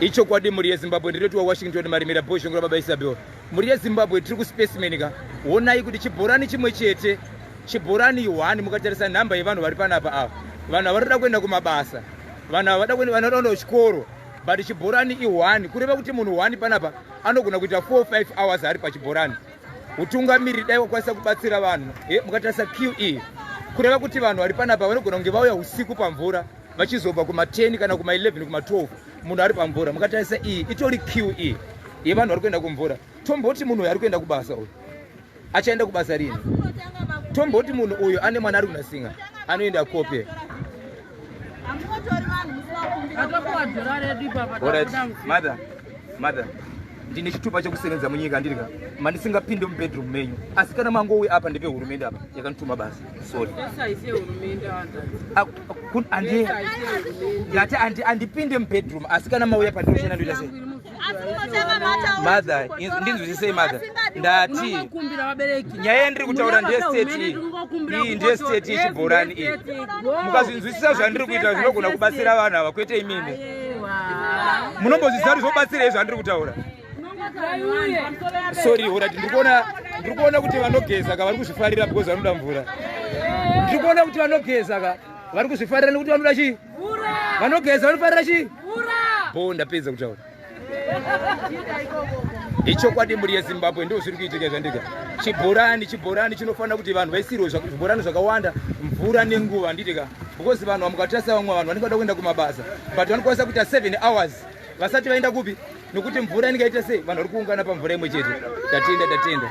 Ichokwadi mhuri yeZimbabwe, ndinotiwa Washington Marimira Bhozhongora Baba Isabel. Mhuri yeZimbabwe, tiri kuspecimen ka. Honai kuti chibhorani chimwe chete, chibhorani 1, mukatarisa nhamba yevanhu vari panapa ava. Vanhu ava vanoda kuenda kumabasa. Vanhu ava vanoda kuenda, vanoda kuenda kuchikoro. But chibhorani i1, kureva kuti munhu 1 panapa anogona kuita 4 5 hours ari pachibhorani. Utungamiriri dai wakwanisa kubatsira vanhu. Mukatarisa QE, kureva kuti vanhu vari panapa vanogona kunge vauya usiku pamvura vachizobva kuma 10 kana kuma 11 kuma 12 munhu ari pamvura. Mukatarisa iyi itori QE yevanhu vari kuenda kumvura. Tomboti munhu uyu ari kuenda kubasa, uyu achaenda kubasa rini? Tomboti munhu uyu ane mwana ari kunasinga, anoenda kope. Alright, mother, mother, ndine chitupa chekusevenza munyika, ndirika mandisingapinde mubedroom menyu, asi kana mangouya apa ndepehurumende apa yakandituma basa. Sorry, ndati andipinde mubedroom, asi kana mauya pandinoshanda ndoita sei? Mother, ndinzwisisei mother, ndati nyaya yandiri kutaura ndestate iyi, ndestate yechibhorani iyi. Mukazvinzwisisa zvandiri kuita zvinogona kubatsira vanhu ava, kwete imimi. Munombozviziva kuti zvobatsirei zvandiri kutaura? Sorry, alright, ndiri kuona kuti vanogeza ka vari kuzvifarira because vanoda mvura. Ndiri kuona kuti vanogeza ka vari kuzvifarira nekuti vanoda chii? Vanogeza vanofarira chii? Bo, ndapedza kutaura. Ichokwadi mhuri yeZimbabwe, ndo zviri kuitika zvandika. Chibhorani, chibhorani chinofanira kuti vanhu vaisirwe zvibhorani zvakawanda, mvura nenguva, nditika, because vanhu vamukatarisa, vamwe vanhu vanenge vada kuenda kumabasa, but vanokwanisa kuita 7 hours vasati vaenda kupi, nokuti mvura inenge yaita sei? Vanhu vari kuungana pamvura imwe chete. Tatenda, tatenda.